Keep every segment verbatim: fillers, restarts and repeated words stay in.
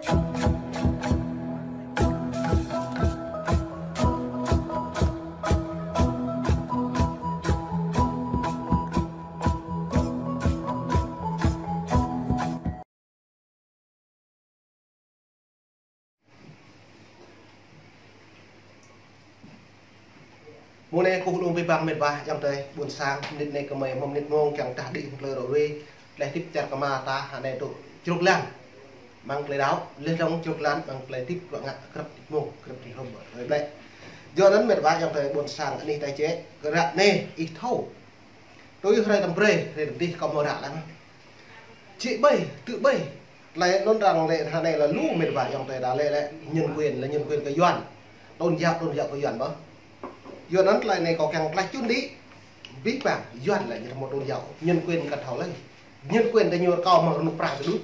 Mơ̆ng anai kâo lŏm pơhiăp mĕt wa ayŏng adơi ƀôn sang, mơnit anai kơmơi mơ̆ng mơnit mông kiăng tah đĭ hăng tơlơi ră ruai, tơlơi tĭp čar kơma ta hơnai tŭ čruk lan. Mơ̆ng tơlơi đaŏ, lĕ dong čruk lan mơ̆ng tơlơi tĭp ruă ngă krăp tĭp mông, krăp tĭp hrŏm, hrơi ƀlĕ. Yua anŭn mĕt wa ayŏng adơi ƀôn sang, anih ta čĕ, kơ ră anai ih thâo. Tui hrơi tăm brơi, hrơi tăm dih kâo mơ̆ ră lăng. Čĕ ƀai, tŭ ƀai. Tơlơi anŭn arăng lĕ hơnai lĕ lu mĕt wa ayŏng adơi đa lĕ lĕ nhân quyền, lĕ nhân quyền kơ Yuan. Tôn giáo, tôn giáo kơ Yuan ƀơh. Yua anŭn tơlơi anai kâo kiăng tơlơi čun đĭ. Abih bang Yuan lĕ ñu hmâo tôn giáo, nhân quyền kơ thâo lĕ. Nhân quyền ta ñu kâo mơ̆ng rơnŭk prang tơdŭ.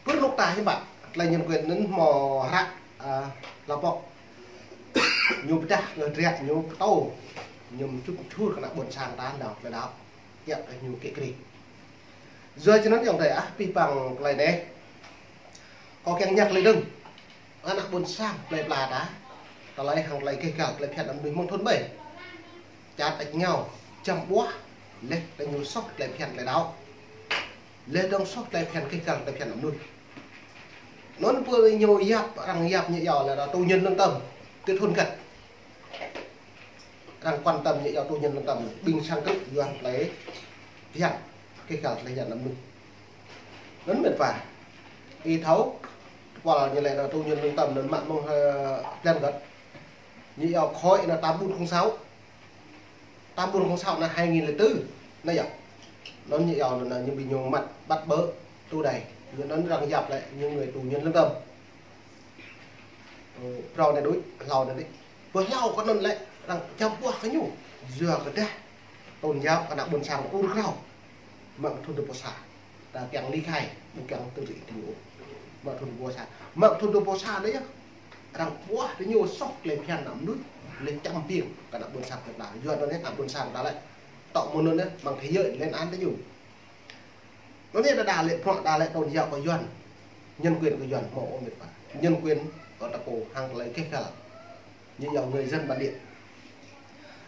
Pơ rơnŭk ta hiư̆m pă, tơlơi nhân quyền anŭn hmâo hră, a, hla pŏk. Ñu pơdah, ñu triăt, ñu pơtô. Ñu čŭp čur kơ ană ƀôn sang ta nao, tơlơi đaŏ. Yap kơ ñu kĕ krĭ. Yua čơ anŭn ayŏng adơi ah, abih bang tơlơi anai. Kâo kiăng ñăk tơlơi dơ̆ng. Ană ƀôn sang plơi pla ta. Tơlơi hăng tơlơi gêh gal, tơlơi phiăn anăm mơnuih mơ̆ng thun ƀai. Čar ĕč ngao, čăm ƀuah, lĕ ta ñu soh tơlơi phiăn tơlơi đaŏ. Lĕ dong soh tơlơi phiăn gêh gal tơlơi phiăn anăm mơnuih. Anŭn pơ ñu yap, arăng yap ñu yua lĕ tù nhân lương tâm. Tuyệt hôn gật. Arăng quan tâm ñu yua tù nhân lương tâm. Ƀing sang krư̆ yua tơlơi phiăn gêh gal tơlơi phiăn anăm mơnuih. Anŭn mĕt wa. Ih thâo, kual ñu lĕ tù nhân lương tâm anŭn mă mơ̆ng, ơ, phiăn gật. Ñu yua khối anŭn tám bốn không sáu. Tám bốn không sáu anŭn hai nghìn lẻ tư. Anŭn yơh. Anŭn ñu yua anŭn ñu ƀing ñu mă bắt bớ tù đày. Ñu anŭn arăng yap lĕ ñu người tù nhân lương tâm. Ơ, phrâo anai đôč, hlâo anai đôč. Pơ hlâo kơ anŭn lĕ arăng čăm ƀuah kơ ñu. Yua kơ dah tôn giáo kơ ană ƀôn sang ur krao. Mă thun tơpô sa. Ta kiăng ly khai, ƀu kiăng tơri tơnyu. Mă thun tơpô sa. Mă thun tơpô sa anai yơh. Arăng ƀuah tơnyu soh tơlơi phiăn anăm mơnuih. Lĕ čăm ƀing kơ ană ƀôn sang kơ ta. Yua anŭn anai ană ƀôn sang ta lĕ. Tŏ mơ̆ng anŭn anai, mơ̆ng thế giới lên án tơnyu. Anŭn anai đa đa lĕ, pơnŏ đa lĕ tôn giáo kơ Yuan. Nhân quyền kơ Yuan, hmâo ôh mĕt wa. Nhân quyền kơ ta pô hăng tơlơi gêh gal. Ñu yua người dân bản địa.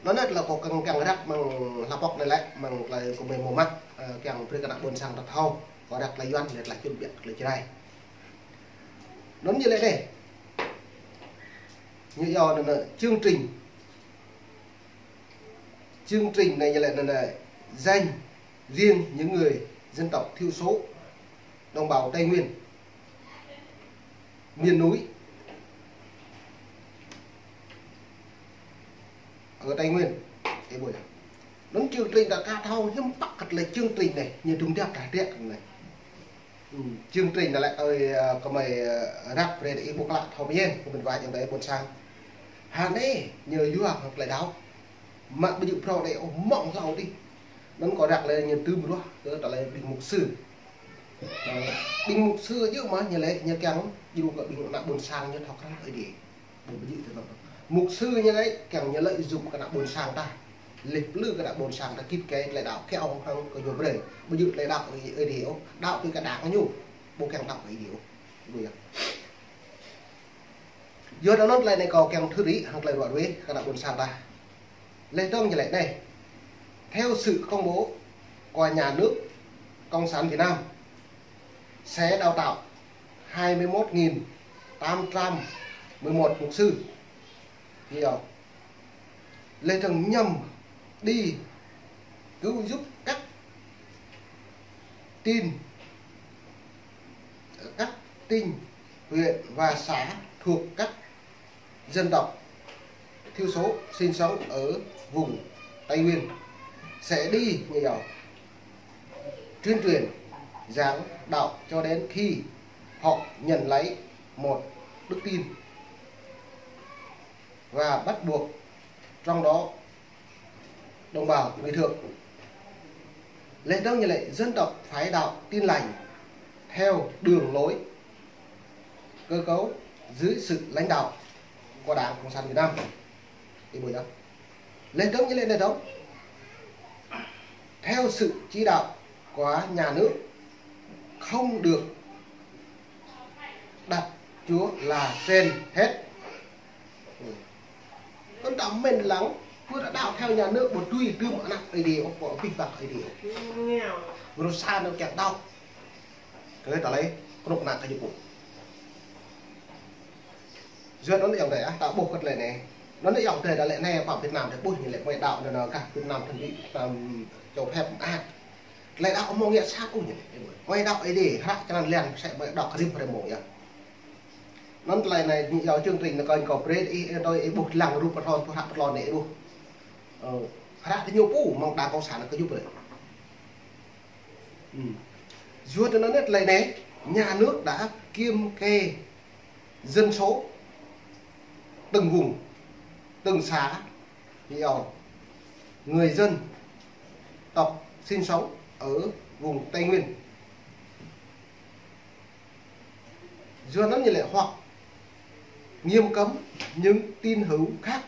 Anŭn anai tơlơi kâo kiăng kiăng răk mơ̆ng hla pŏk anai lĕ, mơ̆ng tơlơi kơ mơi mơ̆ mă, ơ, kiăng brơi kơ ană ƀôn sang ta thâo, kâo răk tơlơi Yuan, lĕ tơlơi čun ƀiă tơlơi Jrai. Anŭn ñu lĕ anai. Ñu yua anŭn anai, chương trình. Chương trình anai ñu lĕ anŭn anai, dành riêng những người dân tộc thiểu số, đồng bào Tây Nguyên, miền núi, ở Tây Nguyên. Ê, ƀuh yơh. Anŭn chương trình ta ka thâo hiư̆m pă kơ tơlơi chương trình anai, ñu dŏng dăp ta hơdră anai. Ư, chương trình anŭn lĕ ơi, ơ, kơmơi, ơ, răk brơi ih ƀuh klă thâo mơ̆n, kơ mĕt wa ayŏng adơi ƀôn sang. Hơnai, ñu yua hăng tơlơi đaŏ. Mă ƀu djơ̆ phrâo anai ôh, mơ̆ng hlâo adih. Anŭn kâo răk lĕ ñu tŭm ruah kơ tơlơi ƀing mục sư. Ơ, ƀing mục sư djơ̆ mơ̆ ñu lĕ ñu kiăng djru kơ ƀing ană ƀôn sang ñu thâo krăn Ơi Adai. Ƀu djơ̆ tơnŏ. Mục sư ñu lĕ kiăng ñu lợi dụng kơ ană ƀôn sang ta. Lĕ plư kơ ană ƀôn sang ta git gai tơlơi đaŏ kiaŏ hăng kơ ñu brơi. Ƀu djơ̆ tơlơi đaŏ Ơi Adai ôh. Đaŏ tui kơ đảng ñu. Ƀu kiăng đaŏ Ơi Adai ôh. Ƀu yơh. Yua anŭn tơlơi anai kâo kiăng thâo rĭ hăng tơlơi ruă ruai kơ ană ƀôn sang ta. Lĕ dong ñu lĕ anai. Theo sự công bố của nhà nước Cộng sản Việt Nam sẽ đào tạo hai mươi mốt nghìn tám trăm mười một mục sư. Ñu yua. Lĕ dong nhằm đi cứu giúp các tỉnh, các tỉnh, huyện và xã thuộc các dân tộc thiểu số sinh sống ở vùng Tây Nguyên sẽ đi như nhau, tuyên truyền, giảng đạo cho đến khi họ nhận lấy một đức tin và bắt buộc trong đó đồng bào người Thượng. Lĕ dong ñu lĕ dân tộc phải đạo Tin Lành theo đường lối cơ cấu dưới sự lãnh đạo của Đảng Cộng sản Việt Nam. Ih ƀuh yơh. Lĕ dong ñu lĕ anai dong. Theo sự chỉ đạo của nhà nước, không được Đặt Chúa là trên hết. Kơnơ̆ng ta mĭn lăng, kơ ta đaŏ theo nhà nước ƀu dưi tŭ mă anăp Ơi Adai ôh, ƀu abih bang Ơi Adai ôh. Rơsa nao kiăng đaŏ. Kơ ta lĕ, kơnuk kơna kơ ñu ƀuh. Yua anŭn yơh ta ƀuh kơ tơlơi anai. Anŭn yơh ta lĕ anai pơ Việt Nam ta ƀuh ñu lĕ mơi đaŏ anŭn kah Việt Nam thân vị, Việt Nam cho phép mơak. Tơlơi đaŏ mơ̆ng ngă sang ôh ñu lĕ. Mơi đaŏ Ơi Adai, hră čơnăn lĕ sĕ mơi đaŏ kơ rĭm hrơi mông yơh. Anŭn tơlơi anai ñu yua chương trình anai kâo, kâo brơi ih, ih tui ih ƀuh lăng rup pơtô, pơhră pơtlôn anai ih ƀuh. Ơ, hră tơ ñu pô mơ̆ng đảng cộng sản anai kơ yŭp brơi. Ừm. Yua tơ anŭn tơlơi anai, nhà nước đã kiểm kê dân số từng vùng, từng xã, thì, ờ, người dân tộc sinh sống ở vùng Tây Nguyên. Yua anŭn ñu lĕ hoặc nghiêm cấm những tín hữu khác.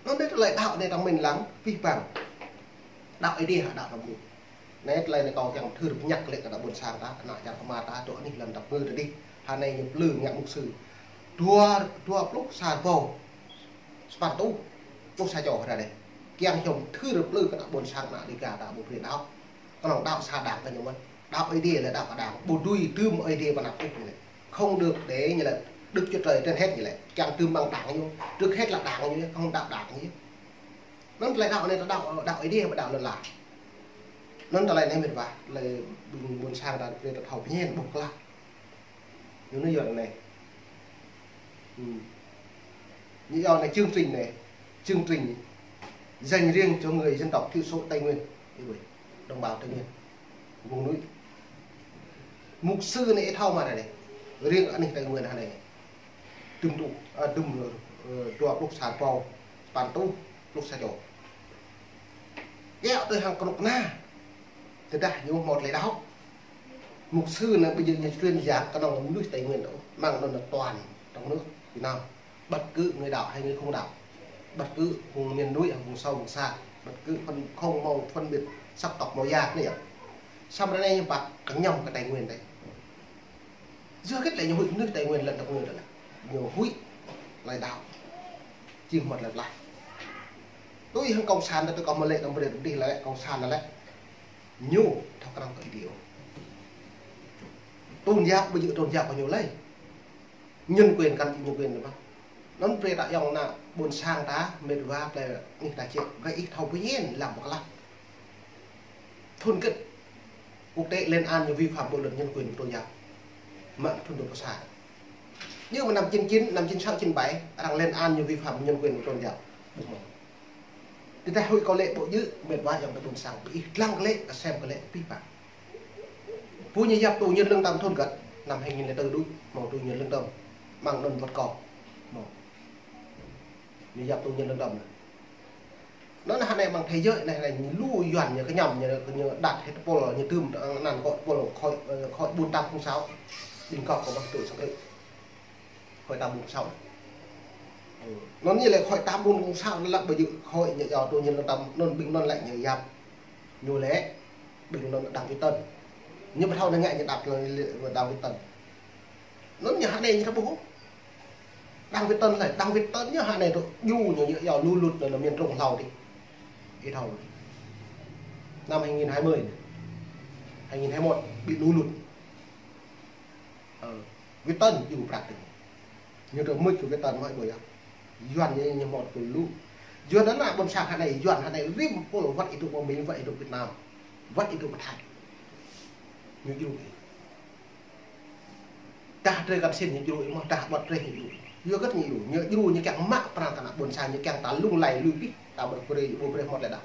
Anŭn anai tơlơi đaŏ anai ta mĭn lăng, abih bang. Đaŏ Ơi Adai hă đaŏ ta ƀu. Anai tơlơi anai kâo kiăng thâo pơñăk lĕ kơ ană ƀôn sang ta, ană čar kơmar ta, dŏ anih lŏn dap ngơ tơdih. Hơnai ñu plư ngă mục sư. Dua, dua pluh sa rơbâo sapăn rơtuh pluh sa čô hơdai anai. Kiăng hiư̆m thâo plư kơ ană ƀôn sang ană Dêga ta ƀu brơi đaŏ. Kơnơ̆ng đaŏ sa đảng kơ ñu mơ̆n. Đaŏ Ơi Adai lĕ đaŏ kơ đảng. Ƀu dưi tŭ mă Ơi Adai pơ anăp ôh ñu lĕ. Không được để ñu lĕ Đức Chúa Trời trên hết ñu lĕ. Kiăng tŭ mă đảng ñu. Trước hết là đảng ñu, không đaŏ đảng ñu. Anŭn tơlơi đaŏ anai ta đaŏ, đaŏ Ơi Adai ƀu đaŏ lŏn ala. Anŭn tơlơi anai mĕt wa, tơlơi ƀing ƀôn sang ta brơi ta thâo pơñen ƀuh klă. Ñu anai yua anai. Ừm. Ñu yua anai chương trình anai, chương trình dành riêng cho người dân tộc thiểu số Tây Nguyên. Ih ƀuh, đồng bào Tây Nguyên, vùng núi. Mục sư anai ih thâo mơ̆ anai. Riêng anih Tây Nguyên hơnai. Dŭm tŭ, ơ, dŭm, ơ, dua pluh sa rơbâo sapăn rơtuh pluh sa čô. Yua tui hăng kơnuk kơna. Tơdah ñu hmâo tơlơi đaŏ. Mục sư anai bây giờ ñu truyền giảng kơnơ̆ng mơnuih Tây Nguyên đôč, mơ̆ng anŭn toàn trong nước Việt Nam. Bất cứ người đạo hay người không đạo. Bất cứ vùng miền núi hay vùng sâu vùng xa. Bất cứ phân, không mâu phân biệt sắc tộc màu da nữa. Samơ̆ anai ñu pă kơ ñu kơ Tây Nguyên đôč. Yua hơget lĕ ñu huĭ mơnuih Tây Nguyên lŏn dap ngơ đôč lĕ. Ñu huĭ tơlơi đaŏ. Či hmâo tơlơi pơklaih. Tui hăng cộng sản ta tui kâo mơ̆ lĕ, ta brơi tơdih lĕ, cộng sản lĕ. Ñu thâo krăn kơ Ơi Adai ôh. Tôn giáo, ƀu djơ̆ tôn giáo kơ ñu lơi. Nhân quyền, kăn či nhân quyền lơi mơ̆n. Anŭn brơi ta yŏng ană ƀôn sang ta, mĕt wa, tơlơi anih ta čĕ, brơi ih thâo pơñen lăng ƀu klă. Thun kơ̆t quốc tế lên án ñu vi phạm bộ luật nhân quyền tôn giáo. Mă thun dua pluh sa. Ñu mơ̆ng năm chín chín, năm chín sáu, chín bảy, arăng lên án ñu vi phạm nhân quyền tôn giáo. Ƀu hmâo. Tơdah huĭ kâo lĕ ƀu djơ̆, mĕt wa yŏng ta ƀôn sang, ƀing ih lăng kơ lĕ, kơ sem kơ lĕ, abih bang. Pô ñu yap tù nhân lương tâm thun kơ̆t, năm hai nghìn lẻ tư đuč, hmâo tù nhân lương tâm, mơ̆ng anŭn wơ̆t kâo. Hmâo. Ñu yap tù nhân lương tâm anai. Anŭn hơnai mơ̆ng thế giới anai, hơnai ñu lu Yuan ñu kơñăm, ñu, ñu đặt hết tơpul, ñu tŭm anăn kơ tơpul khỏi, ơ, khỏi bốn tám không sáu. Ƀing kâo kơ ƀuh tui sang ơi. Khỏi tám bốn không sáu. Ơ, anŭn ñu lĕ khỏi tám bốn không sáu anŭn lăp ƀu djơ̆ khỏi ñu yua tù nhân lương tâm, anŭn ƀing anŭn lĕ ñu yap. Ñu lĕ, ƀing anŭn Đặng Việt Tân. Ñu ƀu thâo anai ngă ñu đặt lĕ Đặng Việt Tân. Anŭn ñu hơnai ñu thâo ƀuh. Đặng Việt Tân lĕ, Đặng Việt Tân ñu hơnai tŭ, ñu, ñu, ñu, yua lũ lụt anŭn, anŭn miền Trung hlâo adih. Ih thâo. Năm hai nghìn hai mươi, hai nghìn hai mươi mốt, ƀing lũ lụt. Ơ, Việt Tân, ñu prăk adih. Ñu tŭ mŭt kơ Việt Tân mơ̆ ƀu yơh. Yuan ñu, ñu hmâo tơpul lu. Yuan anŭn ană ƀôn sang hơnai, Yuan hơnai rĭm pul wơ̆t ih dŏ pơ Mi, wơ̆t ih dŏ Việt Nam, wơ̆t ih dŏ pơ Thái. Ñu djru. Tah drơi kăn sĭn ñu djru, mơ̆ tah ƀuăt drơi ñu djru. Yua hơget ñu djru, ñu djru ñu kiăng mă pran kơ ană ƀôn sang, ñu kiăng ta lung lay lui abih, ta ƀu brơi, ƀu brơi hmâo tơlơi đaŏ.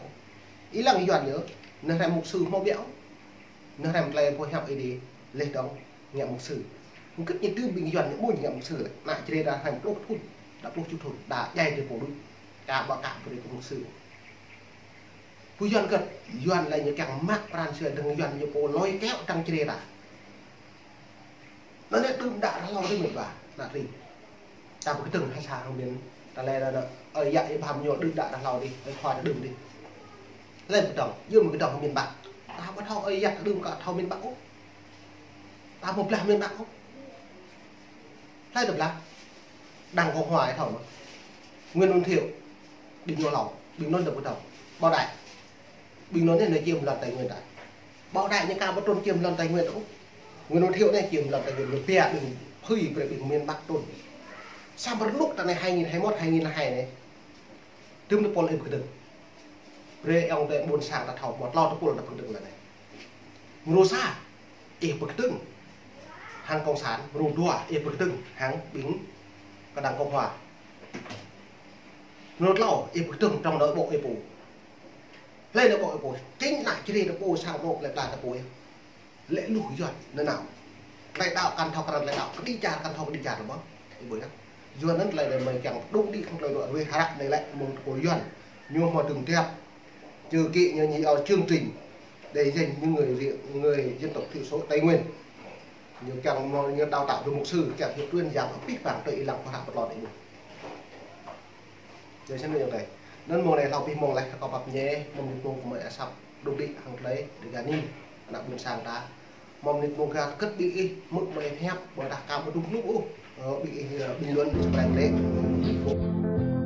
Ih lăng Yuan ñu, neh hrăm mục sư hmâo biă. Neh hrăm tơlơi pô hiăp Ơi Adai, leh dong ngă mục sư. Hơget ñu tŭ ƀing Yuan ñu ƀu ngă mục sư lĕ. Ană Jrai ta hrăm pluh thun, đa pluh čô thun, đa djai drơi pô đuč. Ka ƀă kă brơi kơ mục sư. Pô Yuan kơ̆t, Yuan lĕ ñu kiăng mă pran sua dơ̆ng Yuan ñu pô lôi kéo arăng Jrai ta. Anŭn anai đưm đă ră hlâo adih mĕt wa, ană tring. Ta ƀu kơdơ̆ng ha sa hăng miền, ta lĕ anŭn, ơi yă ih pơhăm ñu đưm đă ră hlâo adih, ơi khua ta đưm adih. Lĕ pơdơ̆ng, yua mơ̆ kơdơ̆ng hăng miền Bắc. Ta ƀu thâo ơi yă đưm kơ thâo miền Bắc ôh. Ta ƀu blah miền Bắc ôh. Hlơi ta blah? Đảng Cộng Hòa thâo mơ̆? Nguyễn Văn Thiệu, ƀing ñu hlâo, ƀing anŭn ta ƀu thâo. Bảo Đại. Ƀing anŭn anai ñu chiếm lăn Tây Nguyên ta. Bảo Đại ñu aka ƀu trŭn chiếm lăn Tây Nguyên ôh. Nguyễn Văn Thiệu anai chiếm lăn Tây Nguyên, ñu pia ƀing phơi brơi ƀing miền Bắc trŭn. Samơ̆ rơnŭk ta anai hai nghìn hai mươi mốt, hai nghìn hai anai. Tơm tơpul ih pơkơdơ̆ng. Brơi ayŏng adơi ƀôn sang ta thâo, mơ̆ tlâo tơpul ta pơkơdơ̆ng lĕ anai. Mrô sa, ih pơkơdơ̆ng hăng Cộng sản, mrô dua, ih pơkơdơ̆ng hăng ƀing kơ Đảng Cộng Hòa. Mrô tlâo, ih pơkơdơ̆ng trong nội bộ ih pô. Hlơi nội bộ ih pô, chính ană čri ta pô, sang anŏ plơi pla ta pô yơh. Lĕ lu Yuan, anŭn nao. Tơlơi đaŏ kăn thâo krăn tơlơi đaŏ, kơđi čar kăn thâo kơđi čar lĕ mơ̆n. Ih ƀuh yơh. Yuan anŭn tơlơi anai mơi kiăng đŭng đĭ hăng tơlơi đuaĭ ruai hră anai lĕ mơ̆ng tơpul Yuan. Ñu hmâo tơm tiap. Chữ ký ñu, ñu iâu chương trình để dành những người, người dân tộc thiểu số Tây Nguyên. Ñu kiăng mơ̆ng ñu đào tạo từ mục sư, kiăng hiểu truyền giảng abih bang tơlơi ih lăng pơhrăm pơtlon ih ƀuh. Yơh, sĭt anŭn yơh tơi. Anŭn mơ̆ng anai hlâo abih mơ̆ng laih kâo pap ñe, mơ̆ng anai mơ̆ng kơ mơi asăp đŭng đĭ hăng tơlơi Dega anai, ană ƀôn sang ta. Mơ̆ng anai mơ̆ng gah kơ̆t ƀing ih, mơ̆ng mơi hiăp, ƀôdah aka ƀu dŭng hlŭp ôh. Ơ, ƀing ih, ơ, bình luận, subscribe, like.